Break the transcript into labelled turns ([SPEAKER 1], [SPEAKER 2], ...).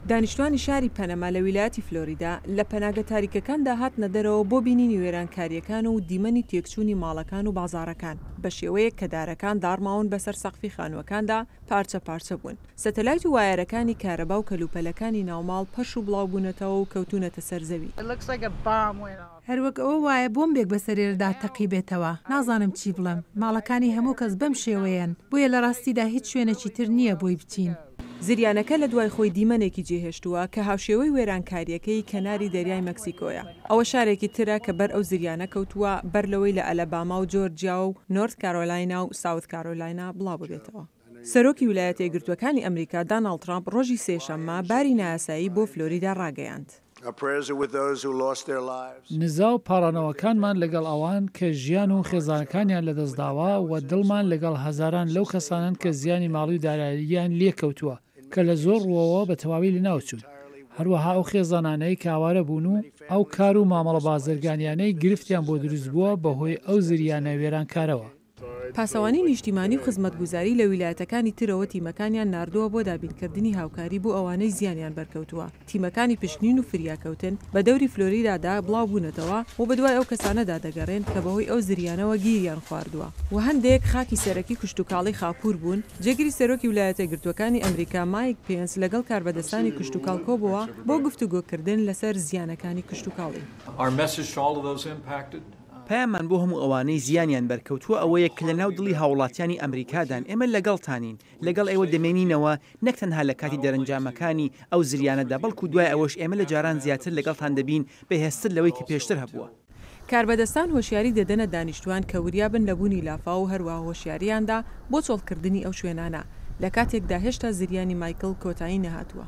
[SPEAKER 1] دانیشتوانی شاری پەنەما لە ویلایەتی فلۆریدا لە پەناگە تاریکەکاندا هاتنە دەرەوە بۆ بینینی وێرانکارییەکان و دیمەنی تێکچوونی ماڵەکان و بازاڕەکان، بە شێوەیەک کە دارەکان داڕماون بەسەر سەقفی خانووەکاندا پارچە پارچە بوون. سەتەلایت و وایەرەکانی کارەبا و کەلوپەلەکانی ناوماڵ پەرش و بڵاو بوونەتەوە و کەوتوونەتە سەر زەوی.
[SPEAKER 2] هەروەک ئەوە وایە بۆمبێک بەسەر ئێرەدا تەقیبێتەوە. نازانم چی بڵێم. ماڵەکانی هەموو کەس بەم شێوەیەن، بۆیە لە ڕاستیدا هیچ شوێنێکی تر نییە بۆی بچین.
[SPEAKER 1] زریانەکە لە دوای خۆی دیمەنێکی جێهێشتووە کە هاوشێوەی وێرانکارییەکەی کەناری دەریای مەکسیکۆیە. ئەوە شارێکی ترە کە بەر ئەو زریانە کەوتووە بەر لەوەی لە ئەلەباما و جۆرجیا و نۆرث کارۆلاینا و ساوث کارۆلاینا بڵاوببێتەوە. سەرۆکی ویلایەتە یەکگرتووەکانی ئەمریکا داناڵد ترامپ ڕۆژی سێشەممە باری نایاسایی بۆ فلۆریدا ڕاگەیاند.
[SPEAKER 3] نزا و پاڕانەوەکانمان لەگەڵ ئەوان کە ژیان و خێزانەکانیان لەدەستداوە و دڵمان لەگەڵ هەزاران لەو کەسانەن کە زیانی ماڵی و داراییان لێکەوتووە کە لە زۆر ڕووەوە بە تەواوی لەناوچوون، هەروەها ئەو خێزانانەی کە ئاوارە بوون و ئەو کار و مامەڵە بازرگانیانەی گرفتیان بۆ دروستبووە بەهۆی ئەو زریانە وێرانکارەوە.
[SPEAKER 1] پاسەوانی نیشتیمانی و خزمەتگوزاری لە ویلایەتەکانی ترەوە تیمەکانیان ناردووە بۆ دابینکردنی هاوکاری بۆ ئەوانەی زیانیان بەرکەوتووە. تیمەکانی پشکنین و فریاکەوتن بە دەوری فلۆریدادا بڵاوبوونەتەوە و بەدوای ئەو کەسانەدا دەگەڕێن کە بەهۆی ئەو زریانەوە گیریان خواردووە و هەندێک خاکی سەرەکی کشتوکاڵی خاپوور بوون. جێگری سەرۆکی ویلایەتە یەکگرتووەکانی ئەمریکا مایک پێنس لەگەڵ کاربەدەستانی کشتوکاڵ کۆبۆوە بۆ گفتوگۆکردن لەسەر زیانەکانی کشتوکاڵی.
[SPEAKER 4] پەیاممان بۆ هەموو ئەوانەی زیانیان بەرکەوتووە ئەوەیە کە لەناو دڵی هاوڵاتیانی ئەمریکادان، ئێمە لەگەڵتانین، لەگەڵ ئێوە دەمێنینەوە، نەک تەنها لە کاتی دەرەنجامەکانی ئەو زریانەدا، بەڵکو دوای ئەوەش ئێمە لە جاران زیاتر لەگەڵتان دەبین، بەهێزتر لەوەی کە پێشتر هەبووە.
[SPEAKER 1] کاربەدەستان هۆشیاری دەدەنە دانیشتوان کە وریابن لە بوونی لافاو و هەروەها هۆشیارییان دا بۆ چۆڵکردنی ئەو شوێنانە، لە کاتێکدا هێشتا زریانی مایکڵ کۆتایی نەهاتووە.